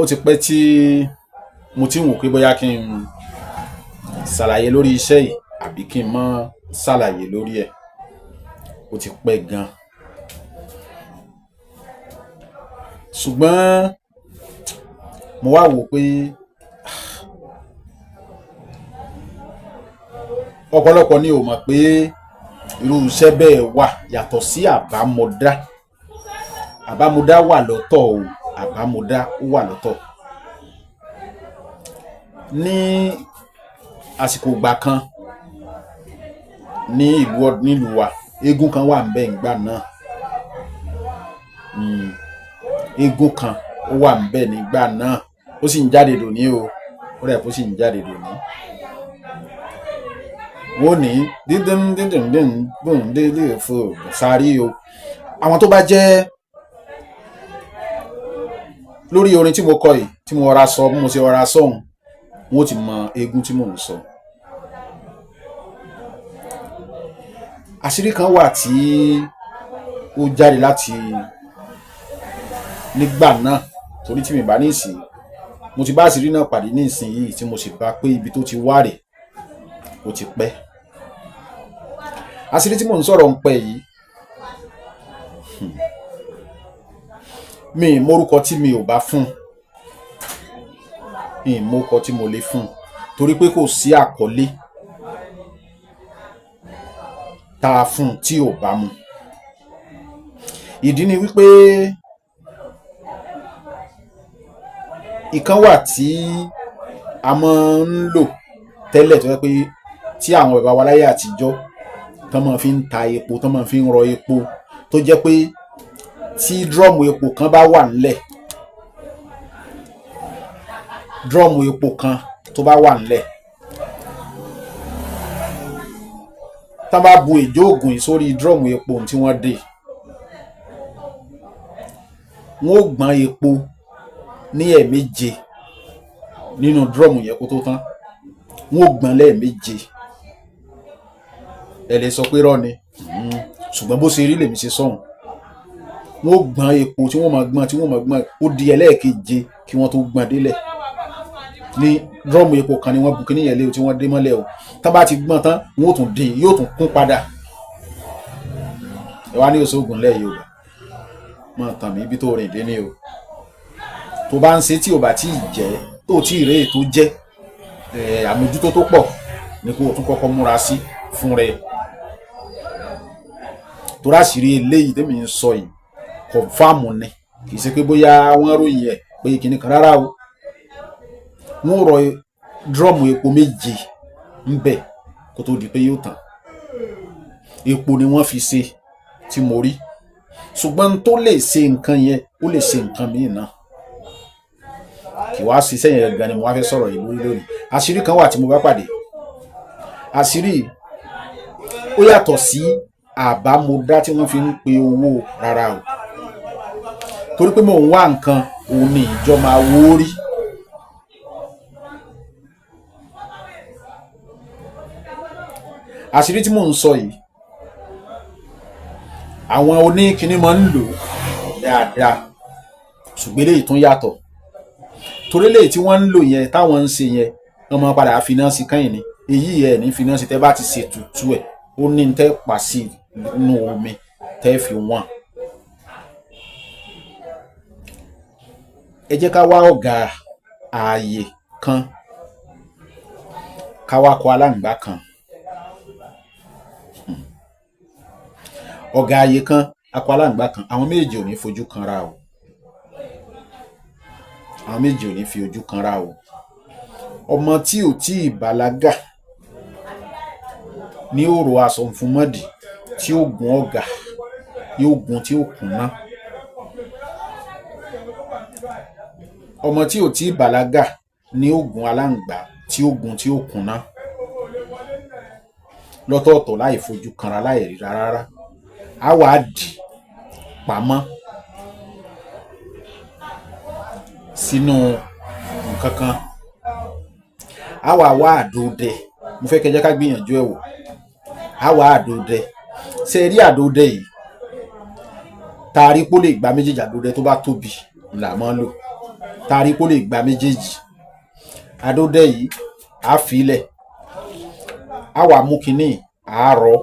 Ó ti pẹ́ tí mo ti ń wò pé bóyá kí n ṣàlàyé lórí iṣẹ́ yìí àbí kí n má ṣàlàyé lórí ẹ̀. Ó ti pẹ́ gan. Ṣùgbọ́n mo wá wò pé ọ̀pọ̀lọpọ̀ ni ò mọ̀ pé irú iṣẹ́ bẹ́ẹ̀ wà yàtọ̀ sí àbámọ̀dá. Àbámọ̀dá wà lọ́tọ̀ o, àbámọ̀dá ó wà lọ́tọ̀. Ní àsìkò ìgbà kan ní ìlú nílùú wa, eégún kan wà ńbẹ̀ ńgbà náà. Eégún kan ó wà ńbẹ̀ nígbà náà, ó sì ń jáde dòní o, ó dà pé ó sì ń jáde dòní. Wọ́n ó ní dídùn dídùn dídùn dùn délé fò sáré o. Àwọn tó bá jẹ́ lórí orin tí mo kọ yìí, tí mo rọra sọ bí mo ṣe rọra sọ òun, wọ́n ó ti mọ eégún tí mò ń sọ. Àṣírí kan wà tí ó jáde láti nígbà náà, torí tí mi bá ní ìsìn, mo ti bá àṣírí náà pàdé ní ìsinyìí tí mo sì bá pé ibi tó ti wá rèé, ó ti pẹ́. Àṣírí tí mò ń sọ̀rọ̀ ń pẹ́ yìí, mi ì mórúkọ tí mi ò bá fún, mi ì mórúkọ tí mo lè fún, torí pé kò sí àkọlé tá a fún tí ò bá mu. Ìdí ni wípé ìkan wà tí a máa ń lò tẹ́lẹ̀ tó jẹ́ pé tí àwọn bàbá wa láyé àtijọ́ tán máa fi ń ta epo, tán máa fi ń rọ epo, tó jẹ́ pé tí drọ́ọ̀mù epo kan bá wà ńlẹ̀, drọ́ọ̀mù epo kan tó bá wà ńlẹ̀, tán bá bu èjó ògùn yìí sórí drọ́ọ̀mù epo tí wọ́n dè, wọ́n ó gbọ́n epo ní ẹ̀ẹ̀méje nínú drọ́ọ̀mù yẹn kó tó tán. Wọ́n ó gbọ́n lẹ́ẹ̀méje. Ẹ lè sọ pé irọ́ ni, ṣùgbọ́n bó ṣe rí lèmi ṣe sọ̀hún. Wọ́n ó gbọ́n epo tí wọ́n máa gbọ́n, tí wọ́n máa gbọ́n, ó di ẹlẹ́ẹ̀keje kí wọ́n tó gbọ́n délẹ̀. Ní drọ́ọ̀mù epo kan ni wọ́n bu kíní yẹn lé o tí wọ́n dé mọ́lẹ̀ o. Tán bá ti gbọ́n tán, wọ́n ó tún dín, yóò tún kún padà. Ẹ wá ní òṣoògùn ńlẹ̀ Yorùbá. Máa tàn mí ibi tó rìn dé ní o. Tó bá ń ṣe tí ò bá tí ì jẹ́, tó tí ì rí èyí tó jẹ́, àmójútó tó pọ̀ ni kó o tún kọ́kọ́ múra sí fún rẹ. Torí àṣírí eléyìí tèmi ń sọ yìí, kọ̀nfàmù ni. Kì í ṣe pé bóyá wọ́n ròyìn ẹ̀ pé kinní kan rárá o. Wọ́n ó rọ drọ́ọ̀mù epo méje ńbẹ̀ kó tó di pé yóò tán. Epo ni wọ́n fi ṣe tí mo rí. Ṣùgbọ́n n tó lè ṣe nǹkan yẹn, ó lè ṣe nǹkan míì náà. Kì wá ṣiṣẹ́ yẹn gan ni mo wá fẹ́ sọ̀rọ̀ yìí lórí lónìí. Àṣírí kan wà tí mo bá pàdé. Àṣírí ó yàtọ̀ sí àbámọ̀dá tí wọ́n fi ń pe owó rárá o. Torí pé mò ń wá nǹkan, òun ni ìjọ máa wó rí. Àṣírí tí mò ń sọ yìí, àwọn oníkiní máa ń lò dáadáa, ṣùgbọ́n eléyìí tún yàtọ̀. Torí eléyìí tí wọ́n ń lò yẹn, táwọn ń ṣe yẹn, wọ́n máa padà finá sí kẹ́yìn ni. Èyí ẹ̀ ní finá sí, tẹ́ bá ti ṣe tutù ẹ̀, ó ní tẹ́ pa sí inú omi tẹ́ fi wọ́n. Ẹ jẹ́ ká wá ọ̀gá ààyè kan, ká wá kọ aláǹgbá kan. Ọ̀gá ààyè kan, akọ aláǹgbá kan, àwọn méjèèjì ò ní fojú kanra o. Àwọn méjèèjì ò ní fi ojú kanra o. Ọmọ tí ò tí ì bàlágà ní ó ro aṣọ funfun mọ́dì tí ó gun ọ̀gá, yóò gun tí ó kúnná. Ọmọ tí ò tí ì bàlágà ní ó gun aláǹgbá tí ó gun tí ó kúnná. Lọ́tọ̀ọ̀tọ̀ láì fojú kanra láì ríra rárá. Á wá dì pamọ́ sínú nǹkan kan. Á wá wá àdó dẹ. Mo fẹ́ kẹ́ jẹ́ ká gbìyànjú ẹ̀ wò. Á wá àdó dẹ. Ṣé ẹ rí àdó dẹ yìí? Tá a rí pé ó lè gba méjèèjì, àdó dẹ tó bá tóbi là máa ń lò. Tá a rí kó lè gba méjèèjì. Adódẹ yìí á fi ilẹ̀, á wà mú kínní àárọ̀,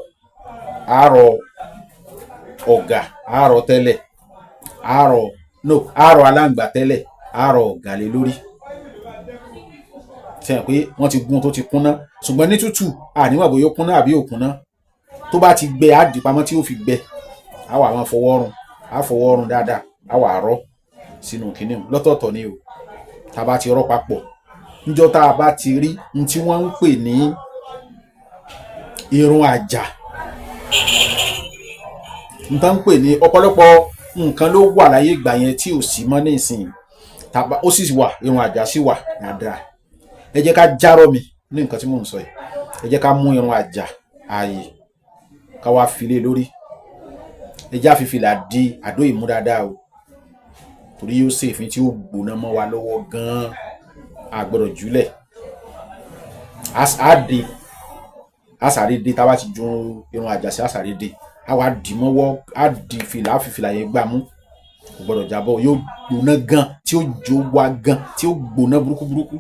àárọ̀ ọ̀gà, àárọ̀ tẹ́lẹ̀, àárọ̀ no, àárọ̀ aláǹgbá tẹ́lẹ̀, àárọ̀ ọ̀gà lé lórí. Ṣe hàn pé wọ́n ti gún tó ti kúnná, ṣùgbọ́n ní tútù àníwọ̀n bóyá ó kúnná àbí ò kúnná. Tó bá ti gbẹ, á dì pamọ́ tí ó fi gbẹ. Á wà máa fọwọ́ run, á fọwọ́ run dáadáa, á wà rọ́ sínú kínní lọ́tọ̀ọ̀tọ̀ ni o. Tá a bá ti rọ́ papọ̀, níjọ́ tá a bá ti rí n tí wọ́n ń pè ní irun àjà, n tán ń pè ní ọ̀pọ̀lọpọ̀ nǹkan ló wà láyé ìgbà yẹn tí ò sí mọ́ nísìnyí, ó sì wà, irun àjà sì wà dáadáa. Ẹ jẹ́ ká járọ̀ mi ní nǹkan tí mò ń sọ yìí. Ẹ jẹ́ ká mú irun àjà ààyè ká wá filé lórí. Ẹ jẹ́ àfìfìlà di àdó ìmú dáadáa o, torí yóò ṣe èéfín tí ó gbóná mọ́ wa lọ́wọ́ gan-an. A gbọ́dọ̀ jùlẹ̀, á dé, á sáré dé. Tá a bá ti ju irun àjà sí, á sáré dé, á wá dì mọ́wọ́, á di fìlà, á fi fìlà yẹn gbá mú. Kò gbọ́dọ̀ jábọ́, yóò gbóná gan, tí ó jó wa gan, tí ó gbóná burúkú burúkú.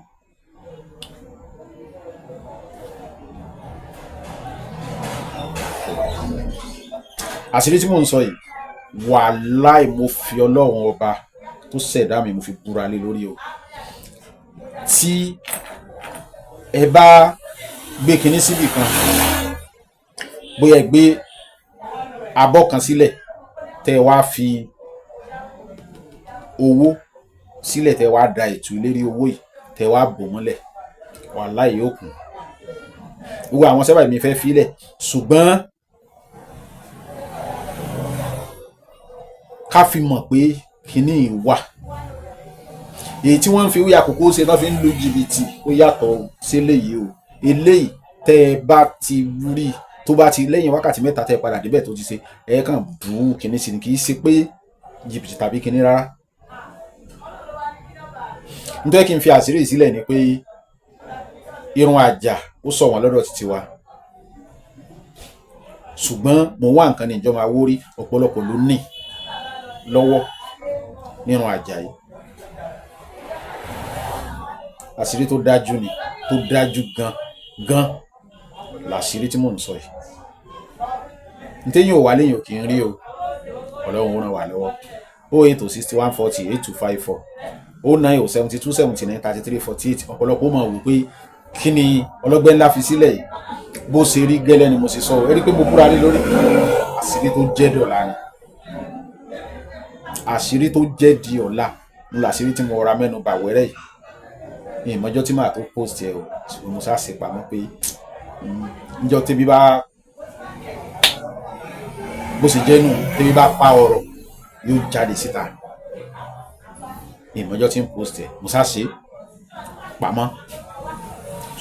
Àṣírí tí mò ń sọ yìí, wàláì, mo fi Ọlọ́run ọba tó ṣẹ̀dá mi, mo fi búra lé lórí o. Tí ẹ bá gbé kinní síbì kan, bóyá ẹ gbé abọ́ kan sílẹ̀, tẹ́ ẹ wá fi owó sílẹ̀, tẹ́ ẹ wá da ètò ìlérí owó yìí, tẹ́ ẹ wá bò mọ́lẹ̀, wàláì yóò kún. Gbogbo àwọn sábà mi fẹ́ filẹ̀, ṣùgbọ́n ká fi mọ̀ pé kinní wà. Èyí tí wọ́n ń fi wí àkókò ṣe tán fi ń lu jìbìtì, ó yàtọ̀ sí eléyìí o. Eléyìí, tẹ́ ẹ bá ti rí tó bá ti lẹ́yìn wákàtí 3 tẹ́ ẹ padà débẹ̀ tó ti ṣe, ẹ kàn bú kinní sí ni, kì í ṣe pé jìbìtì tàbí kinní rárá. Nítorí kí n fi àṣírí sílẹ̀ ni pé irun àjà ó sọ wọ́n lọ́dọ̀ títí wa, ṣùgbọ́n mo wá nǹkan ní ìjọba wórí, ọ̀pọ̀lọpọ̀ ló ní lọ́wọ́ nínú àjà yìí. Àṣírí tó dájú ni, tó dájú gan gan làṣírí tí mò ń sọ yìí. Ntẹ́yìn ò wá léyìn ò kì í rí o. Ọlọ́run ó ràn wá lọ́wọ́. 080 61 40 8254, 090 72 79 33 48. Ọ̀pọ̀lọpọ̀ ó mọ̀ wò pé kí ni ọlọ́gbẹ́ ńlá fi sílẹ̀ yìí. Bó ṣe rí gẹ́lẹ́ ni mo ṣe sọ. Ẹ rí pé mo búra lé lórí. Àṣírí tó jẹ́ dọ̀la ni, àṣírí tó jẹ́ di ọ̀la ń làṣírí tí mo ra mẹ́nu bà wẹ́rẹ́ yìí. Ní ìmọ̀jọ́ tí màá tó post ẹ o, ṣùgbọ́n mo sá ṣe pamọ́ pé níjọ́ tẹ́bí bá bó ṣe jẹ́ nù, tẹ́bí bá pa ọ̀rọ̀ yóò jáde síta. Ní ìmọ̀jọ́ tí ń post ẹ, mo sá ṣe pamọ́,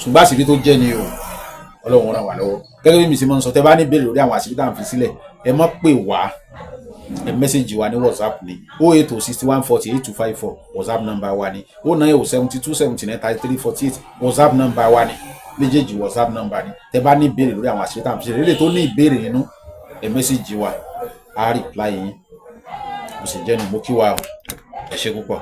ṣùgbọ́n àṣírí tó jẹ́ ni o. Ọlọ́run ràn wá lọ́wọ́. Gẹ́gẹ́ bí mi ṣe máa ń sọ, tẹ́ bá ní béèrè lórí àwọn àṣírí tá à ń fi sílẹ̀, ẹ má pè wá, ẹ mẹ́sẹ̀gì wa ní WhatsApp ní 080 61 40 8254, WhatsApp number wa ní 090 72 79 33 48, WhatsApp number wa ní méjèèjì, WhatsApp number ní. Tẹ́ bá ní ìbéèrè lórí àwọn àṣírí tá à ń fi sílẹ̀, lélẹ̀ tó ní ìbéèrè nínú, ẹ mẹ́sẹ̀gì wa, á reply yín. Mo sì jẹ́nu mo kí wa o. Ẹ ṣé púpọ̀.